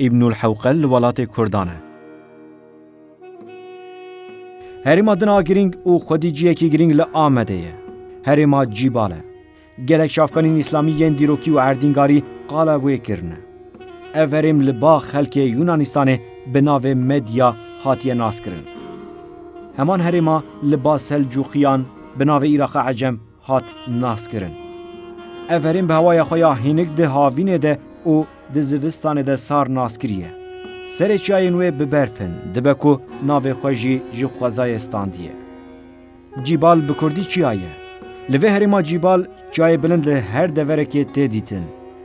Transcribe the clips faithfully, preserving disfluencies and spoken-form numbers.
Îbnul Hewqel li welatê Kurdan e. Herêma din a girîng û xwedî ciyekî girîng li Amedê ye. Herêma Cîbal e. Gelek çavkanên îslamî yên dîrokî û erdîngarî qala wê kirine. Ev herêm li ba xelkê Yunanistanê bi navê Medya hatiye naskirin. Heman herêma li ba Selcuqiyan bi navê Îraqa Ecem hat naskirin. Ev herêm bi hewaya xwe ya hînik di havînê de û di zivistanê de sar nas kiriye. Serê çiyayên wê bi berf in, dibe ku navê xwe jî ji xwezayê standiye. Cîbal bi kurdî çiya ye. Li vê herêma Cîbal çiyayê bilind li her deverekê tê dîtin.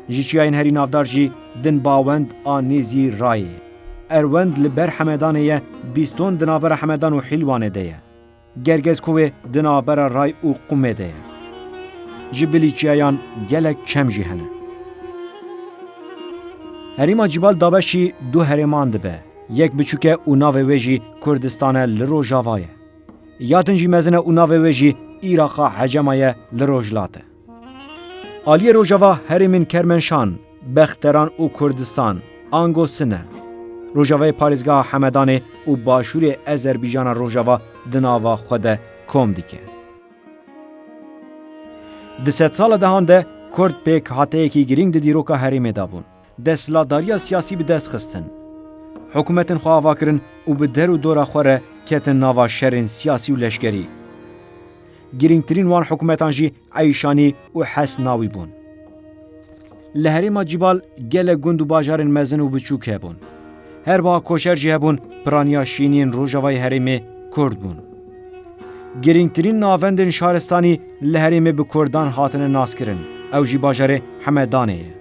Ji çiyayên herî navdar jî Din Bawend a nêzî Rayê. Erwend li ber Hemedanê ye, Bîston di navbera Hemedan û Hîlwanê de ye. Gergezkovê di navbera Ray û Qumê de ye. Ji bilî çiyayan gelek çem jî hene. Herêma Cîbal dabeşî du herêman dibe. Yek biçûk e û navê wê jî Kurdistan e li rojava ye. Ya din jî mezin e û navê wê jî Îraqa Hecema ye li rojhilat e. Aliyê rojava herêmên Kermenşan, Bexteran û Kurdistan, ango Sine, rojavayê parêzgeha Hemedanê û başûrê Ezerbîjana rojava di nava xwe de kom dike. Di sedsala dehan de Kurd pêkhateyekî girîng di dîroka herêmê de bûn. Desthilatdariya siyasî bi dest xistin. Hikûmetên xwe ava kirin û bi der û dora xwe re ketin nava şerên siyasî û leşkerî. Girîngtirîn wan hikûmetan jî Eyşanî û Hesnawî bûn. Li herêma Cîbal gelek gund û bajarên mezin û biçûk hebûn. Her wiha koçer jî hebûn, piraniya şîniyên rojavayê herêmê Kurd bûn. Girîngtirîn navendên şaristanî li herêmê bi Kurdan hatine naskirin, ew jî bajarê Hemedanê ye.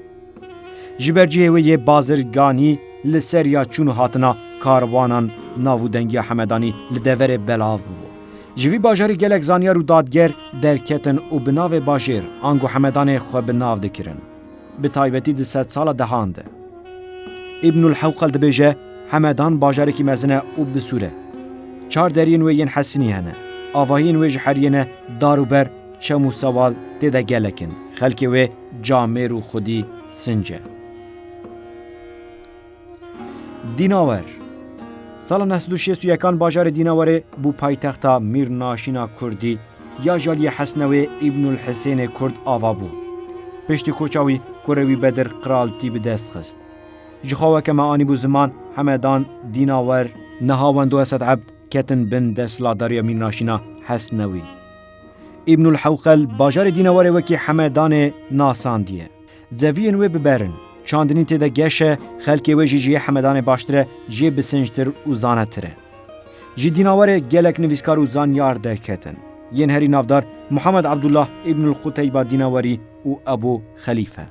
Ji ber cihê wê yê bazirganî li ser ya çûn û hatina karwanan nav û dengiya Hemedanî li deverê belav bûbû. Ji vî bajarî gelek zanyar û dadger derketin û bi navê bajêr ango Hemedanê xwe bi nav dikirin. Bi taybetî di sedsala dehan de. Îbnul Hewqel dibêje, Hemedan bajarekî mezin e û bi sûr e. Çar deriyên wê yên hesinî hene. Avahiyên wê ji heriyê ne, dar û ber, çem û sewal tê de gelek in. Xelkê wê camêr û xwedî sinc e. Dînawer. Sala neh sed û şêst û yekan bajarê Dînawerê bû paytexta Mîr Naşîna Kurdî ya ji aliyê Hesnewê Îbnul Hisênê Kurd ava bû. Piştî koça wî kurê wî Bedir qiraltî bi dest xist. Ji xwe weke me anîbû ziman, Hemedan, Dînawer, niha Wendo Esed Ebd ketin bin desthilatdariya Mîr Naşîna Hesnewî. Îbnul Hewqel bajarê Dînawerê wekî Hemedanê nasandiye. Zeviyên wê bi ber in. Çandinî tê de geş e, xelkê wê jî ji yê Hemedanê baştir e, jê bisinçtir û zanetir e. Ji Dînawerê gelek nivîskar û zanyar derketin. Yên herî navdar Muhammed Abdullah Îbnul Quteyba Dînawerî û Ebû Xelîfe.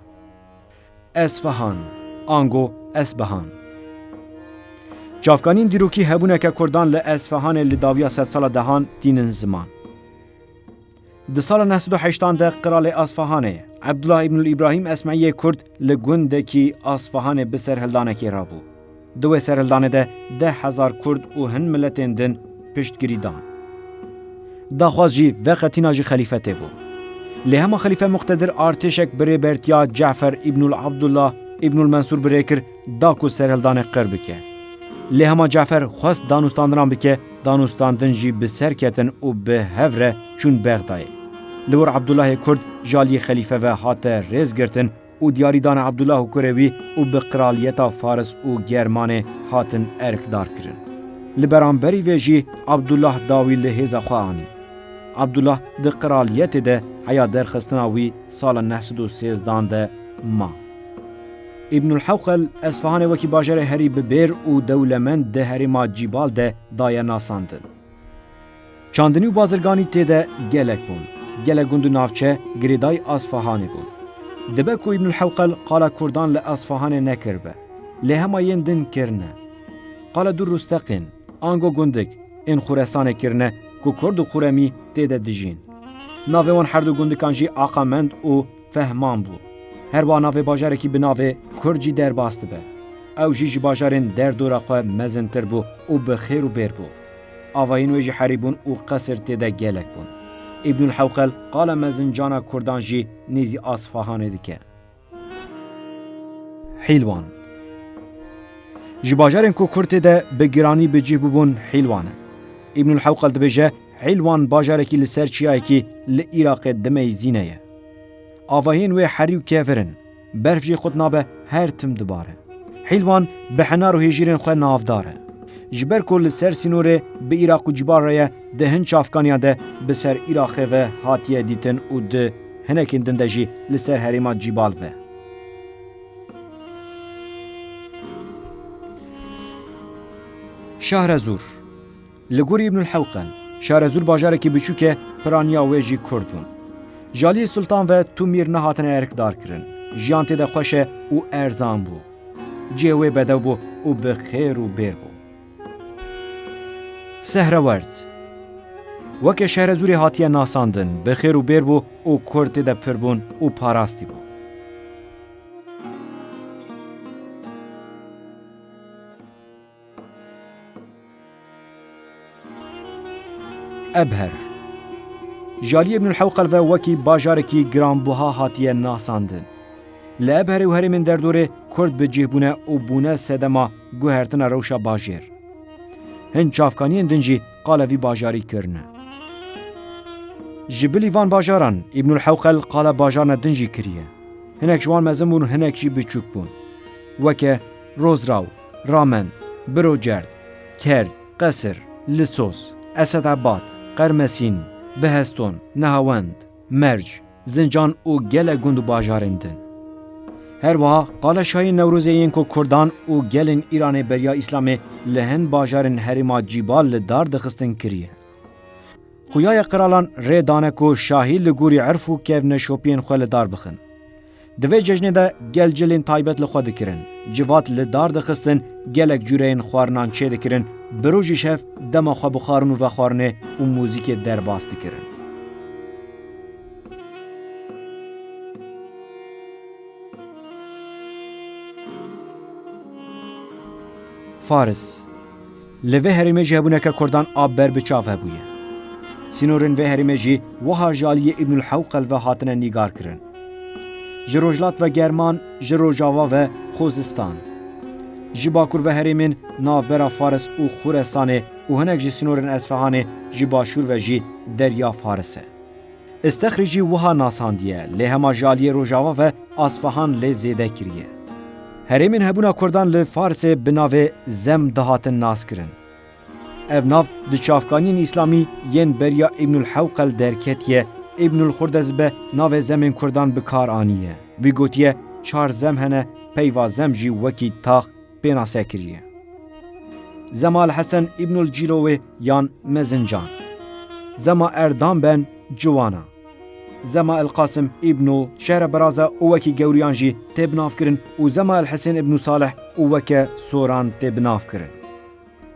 Esfahan, ango Esbehan. Çavkanîn dîrokî hebûneke Kurdan li Esfahanê li dawiya sedsala dehan tînin ziman. Di sala neh sed û heştan de qiralê Asfahanê, Ebdullah Îbnul Îbrahîm Esmeiyê Kurd li gundekî Asfahanê bi serhildanekê rabû. Di wê serhildanê de deh hezar Kurd û hin miletên din piştgirî dan. Daxwaz jî veqetîna ji xelîfetê bû. Lê hema xelîfe muqtedir artêşek bi rêbertiya Cafer Îbnul Abdullah Îbnul Mensûr bi rê kir, da ku serhildanê qir bike. Lê hema Cafer xwest danûstandinan bike, danûstandin jî bi ser ketin û bi hev re çûn Bexdayê. Li wir Abdullahê Kurd ji aliyê xelîfe ve hate rêzgirtin û diyarîdana Abdullah û kurê wî û bi qiraliyeta Faris û Germanê hatin erkdar kirin. Li beramberî vê jî Abdullah dawî li hêza xwe anî. Abdullah di qiraliyetê de heya derxistina wî sala neh sed û sêzdan de ma. Îbnul Hewqel Esfahanê wekî bajarê herî bi bêr û dewlemend di herêma Cîbal de daye nasandin. Çandinî û bazirganî tê de gelek bûn. Gelek gund û navçe girêdayî Asfahanê bûn. Dibe ku Îbnul Hewqel qala Kurdan li Asfahanê nekiribe. Lê hema yên din kirine. Qala du Rusteqên, ango gundik, ên Xuresanê kirine ku Kurd û Xuremî tê de dijîn. Navê wan her du gundikan jî Aqamend û Fehman bû. Her wiha navê bajarekî bi navê Kurd jî derbas dibe. Ew jî ji bajarên derdora xwe mezintir bû û bi xêr û bêr bû. Avahiyên wê jî herî bûn û qesir tê de gelek bûn. Îbnul Hewqel qala mezincana Kurdan jî nêzî Asfahanê dike. Hîlwan. Ji bajarên ku Kurd tê de bi giranî bi cih bûbûn Hîlwan e. Îbnul Hewqel dibêje, Hîlwan bajarekî li ser çiyayekî li Iraqê dimeyzîne ye. Avahiyên wê herî û kevir in. Berf jî xwe nabe, her tim dibare. Hîlwan bi henar û hêjîrên xwe navdar e. Ji ber ku li ser sînorê bi Iraq û Cîbal re ye, di hin çavkaniyan de bi ser Iraqê ve hatiye dîtin û di hinekên din de jî li ser herêma Cîbal ve. Şahrezûr. Li gorî Îbnul Hewqel, Şahrezûr bajarekî biçûk e, piraniya wê jî Kurd bûn. Ji aliyê Sultan ve tu mîr nehatine erkdar kirin. Jiyan tê de xweş e û erzan bû. Cihê wê bedew bû û bi xêr û bêr bû. Sehrewerd. Weke Şehrezûrê hatiye nasandin, bi xêr û bêr bû û Kurd tê de pir bûn û parastî bû. Ebher. Ji aliyê Îbnul Hewqel ve wekî bajarekî giranbuha hatiye nasandin. Li Ebherê û herêmên derdorê Kurd bi cih bûne û bûne sedema guhertina rewşa bajêr. Hin çavkaniyên din jî qala vî bajarî kirine. Ji bilî van bajaran Îbnul Hewqel qala bajarna din jî kiriye. Hinek ji wan mezin bûn, hinek jî biçûk bûn. Weke Rozraw, Ramen, Birocerd, Kel, Qesir, Lisos, Esedebad, Qermesîn, Biheston, Nehawend, Merc, Zincan û gelek gund û bajarên din. Her wiha qala şahiyên Newrozê yên ku Kurdan û gelên Îranê beriya Îslamê li hin bajarên herêma Cîbal li dar dixistin kiriye. Xuyaya qiralan rê dane ku şahî li gorî erf û kevneşopiyên xwe li dar bixin. Di vê cejnê de gel cilên taybet li xwe dikirin. Civat li dar dixistin, gelek cûreyên xwarinan çêdikirin, bi roj û şev dema xwe bi xwarin û vexwarinê û muzîkê derbas dikirin. Faris. Li vê herêmê jî hebûneke Kurdan a ber bi çav hebûye. Sînorên vê herêmê jî wiha ji aliyê Îbnul Hewqel ve hatine nîgar kirin. Ji rojhilat ve German, ji rojava ve Xuzistan. Ji bakur ve herêmên navbera Faris û Xuresanê û hinek ji sînorên Esfehanê, ji başûr ve jî Derya Faris e. Îstexrî jî wiha nasandiye, lê hema ji aliyê rojava ve Asfahan lê zêde kiriye. Herêmên hebûna Kurdan li Farsê bi navê Zem dihatin naskirin. Ev nav di çavkaniyên Îslamî yên beriya Îbnul Hewqel derketiye, Îbnul Xurdezbe navê zemên Kurdan bi kar aniye. Wî gotiye, çar zem hene, peyva zem jî wekî tax pênase kiriye. Zema El Hesen Îbnul Cîlowê yan Mezincan. Zema Erdan ben Ciwana. Zema El Qasim Îbnu Şehre Beraza û wekî gewriyan jî tê binavkirin û Zema El Hesen Îbnu Salih û weke Soran tê binavkirin.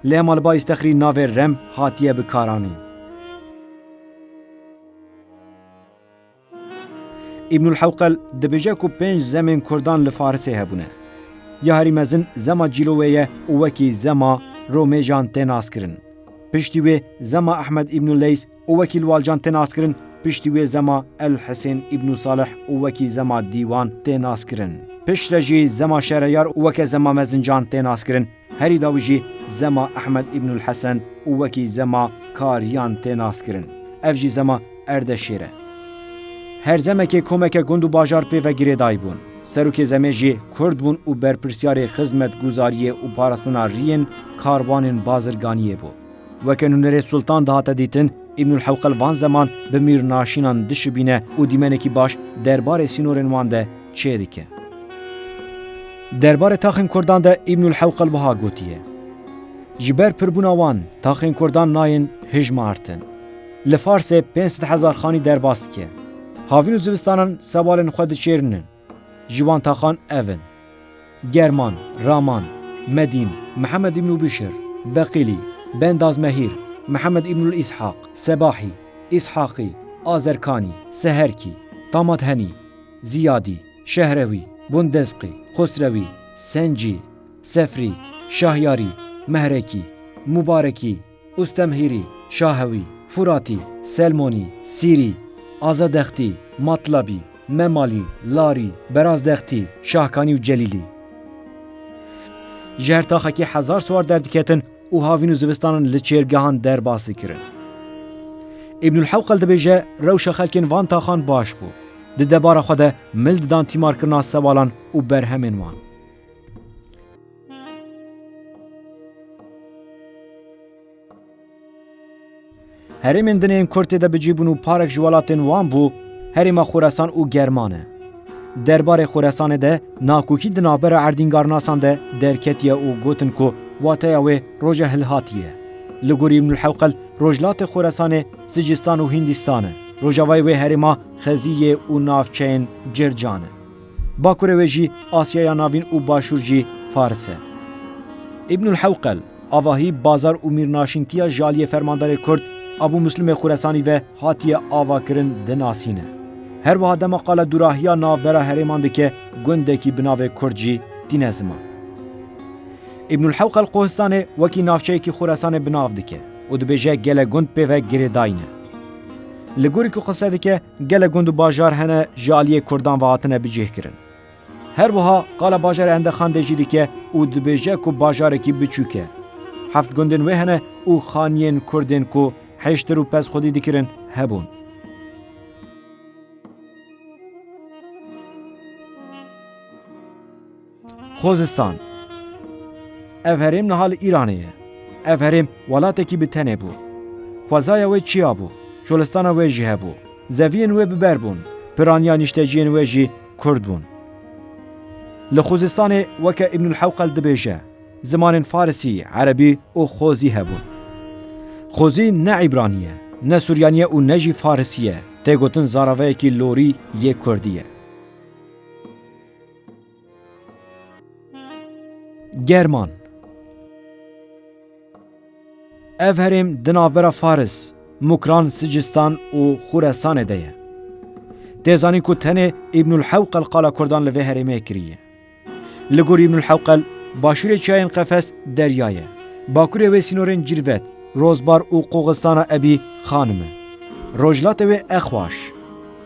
Lê hema li ba Îstexrî navê Rem hatiye bikaranîn. Îbnul Hewqel dibêje ku pênc zemên Kurdan li Farisê hebûne. Ya herî mezin zema Cîlowê ye û wekî zema Romêjan tê naskirin. Piştî wê zema Ehmed Îbnul Leys û wekî li Walcan tê naskirin, piştî wê zema El Hisên Îbnû Salih û wekî zema Dîwan tê naskirin. Piştre jî zema Şehreyar û weke zema Mezincan tê naskirin. Herî dawî jî zema Ehmed Îbnul Hesen û wekî zema Kariyan tê naskirin. Ev jî zema Erdeşêr e. Her zemekê komeke gund û bajar pê ve girêdayî bûn. Serokê zemê jî Kurd bûn û berpirsiyarê xizmetguzariyê û parastina riyên karwanên bazirganiyê bû. Weke nûnerê Sultan dihate dîtin, Îbnul Hewqel van zeman bi mîrnaşînan dişibîne û dîmenekî baş derbarê sînorên wan de çêdike. Derbarê taxên Kurdan de Îbnul Hewqel wiha gotiye, Ji ber pirbûna wan, taxên Kurdan nayên hijmartin. Li Farsê pênc sed hezar xanî derbas dike. Havîn û zivistanan sebalên xwe diçêrinin. Ji wan taxan ev in: German, Raman, Medîn, Mihemed Îbnû Bişir, Beqîlî, Bendazmehîr, Mihemed Îbnul Îshaq, Sebahî, Îshaqî, Azerkanî, Seherkî, Tamadhenî, Ziyadî, Şehrewî, Bundezqî, Xusrewî, Sencî, Sefrî, Şahyarî, Mehrekî, Mubarekî, Ustemhîrî, Şahewî, Furatî, Selmonî, Sîrî, Azadextî, Matlabî, Memalî, Larî, Berazdextî, Şahkanî û Celîlî. Ji her taxekî hezar siwar derdiketin û havîn û zivistanan li çêrgehan derbas dikirin. Îbnul Hewqel dibêje, rewşa xelkên van taxan baş bû. Di debara xwe de mil didan tîmarkirina sewalan û berhemên wan. Herêmên din ên Kurd tê de bi cî bûn û parek ji welatên wan bû, herêma Xoresan û German e. Derbarê Xoresanê de nakokî di navbera erdîngarnasan de derketiye û gotin ku wateya wê roja hilhatî ye. Li gorî Îbnul Hewqel, rojhilatê Xoresanê Sicistan û Hîndîstan e. Rojavayê wê herêma Xezî ye û navçeyên Circan e. Bakurê wê jî Asyaya Navîn û Başûr jî Faris e. Îbnul Hewqel, avahî, bazar û mîrnaşîntiya ji aliyê fermandarê Kurd Abû Muslimê Xuresanî ve hatiye avakirin dinasîne. Her wiha dema qala dûrahiya navbera herêman dike, gundekî bi navê Kurd jî tîne ziman. Îbnul Hewqel Qohistanê wekî navçeyekî Xuresanê bi nav dike û dibêje gelek gund pê ve girêdayî ne. Li gorî ku qise dike, gelek gund û bajar hene ji aliyê Kurdan ve hatine bicihkirin. Her wiha qala bajarê Endexan de jî dike û dibêje ku bajarekî biçûk e. Heft gundên wê hene û xaniyên Kurdên ku hêştir û pez xwedî dikirin hebûn. Xozistan. Ev herêm niha li Îranê ye. Ev herêm welatekî bi tenê bû. Xwezaya wê çiya bû. Çolistana wê jî hebû. Zeviyên wê bi ber bûn. Piraniya nîşteciyên wê jî Kurd bûn. Li Xuzistanê weke Îbnul Hewqel dibêje, zimanên Farisî, Erebî û Xozî hebûn. Xozî ne Îbranî ye, ne Suryanî ye û ne jî Farisî ye. Tê gotin zaravayekî lorî yê Kurdî ye. German. Ev herêm di navbera Faris, Mukran, Sicistan û Xuresanê de ye. Tê zanîn ku tenê Îbnul Hewqel qala Kurdan li vê herêmê kiriye. Li gorî Îbnul Hewqel, başûrê çiyayên Qefes derya ye. Bakurê wê sînorên Cirvet, Rozbar û Qoxistana Ebî Xanim e. Rojhilatê wê Exwaş,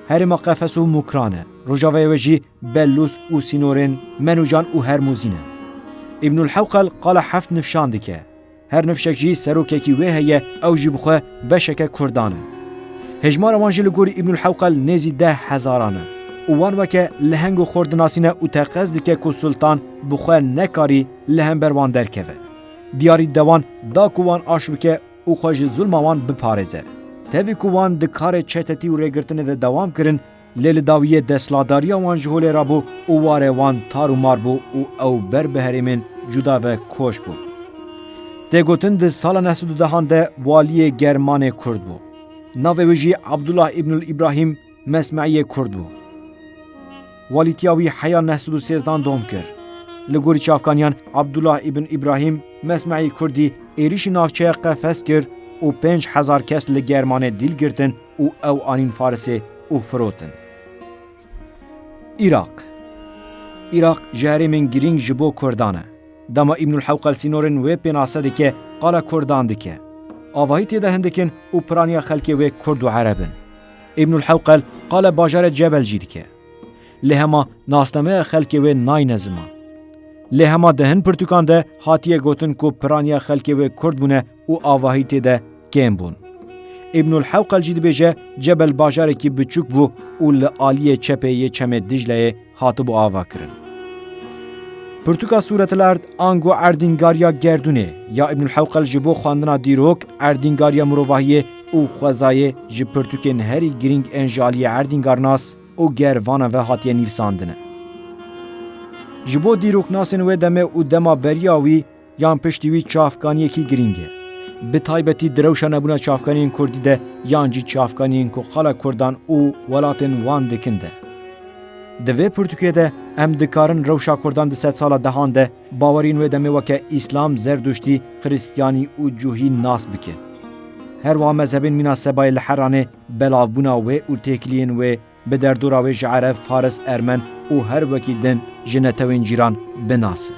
herêma Qefes û Mukran e. Rojavayê wê jî Bellûs û sînorên Menûcan û Hermûzîn e. Îbnul Hewqel qala heft nifşan dike. Her nifşek jî serokekî wê heye, ew jî bi xwe beşeke Kurdan e. Hejmara wan jî li gorî Îbnul Hewqel nêzî deh hezaran e û wan weke leheng û xort dinasîne û teqez dike ku Sultan bi xwe nekarî li hember wan derkeve. Diyarî de wan da ku wan aş bike û xwe ji zulma wan biparêze. Tevî ku wan di karê çetetî û rêgirtinê de dewam kirin, lê li dawiyê desthilatdariya wan ji holê rabû û warê wan tar û mar bû û ew ber bi herêmên cuda ve koç bûn. Tê gotin di sala neh sed û dehan de waliyê Germanê Kurd bû. Navê wê jî Abdullah Îbnul Îbrahîm Mesmeîyê Kurd bû. Walîtiya wî heya neh sed û sêzdan dom kir. Li gorî çavkaniyan Abdullah Îbn Îbrahîm Mesmeî Kurdî êrîşî navçeya Qefes kir û pênc hezar kes li Germanê dîl girtin û ew anîn Farisê û firotin. Iraq. Iraq ji herêmên girîng ji bo Kurdan e. Dema Îbnul Hewqel sînorên wê pênase dike, qala Kurdan dike. Avahî tê de hindik in û piraniya xelkê wê Kurd û Ereb in. Îbnul Hewqel qala bajarê Cebel jî dike. Lê hema nasnameya xelkê wê nayne ziman. Lê hema di hin pirtûkan de hatiye gotin ku piraniya xelkê wê Kurd bûne û avahî tê de kêm bûn. Îbnul Hewqel jî dibêje, Cebel bajarekî biçûk bû û li aliyê çepê yê çemê Dicleyê hatibû avakirin. Pirtûka Sûretil Erd ango erdîngariya gerdûnê ya Îbnul Hewqel ji bo xwendina dîrok, erdîngariya mirovahiyê û xwezayê ji pirtûkên herî girîng ên ji aliyê erdîngarnas û gervanan ve hatiye nivîsandine. Ji bo dîroknasên wê demê û dema beriya wî yan piştî wî çavkaniyekî girîng e. Bi taybetî di rewşa nebûna çavkaniyên kurdî de yan jî çavkaniyên ku qala kurdan û welatên wan dikin de. Di vê pirtûkê de em dikarin rewşa kurdan di sedsala dehan de baweriyên wê demê weke Îslam, Zerduştî, Xiristiyanî û Cuhî nas bikin. Her wiha mezhebên mîna Sebayê li Heranê belavbûna wê û têkiliyên wê bi derdora wê ji Ereb, Faris, Ermen û her wekî din ji netewên cîran binasin.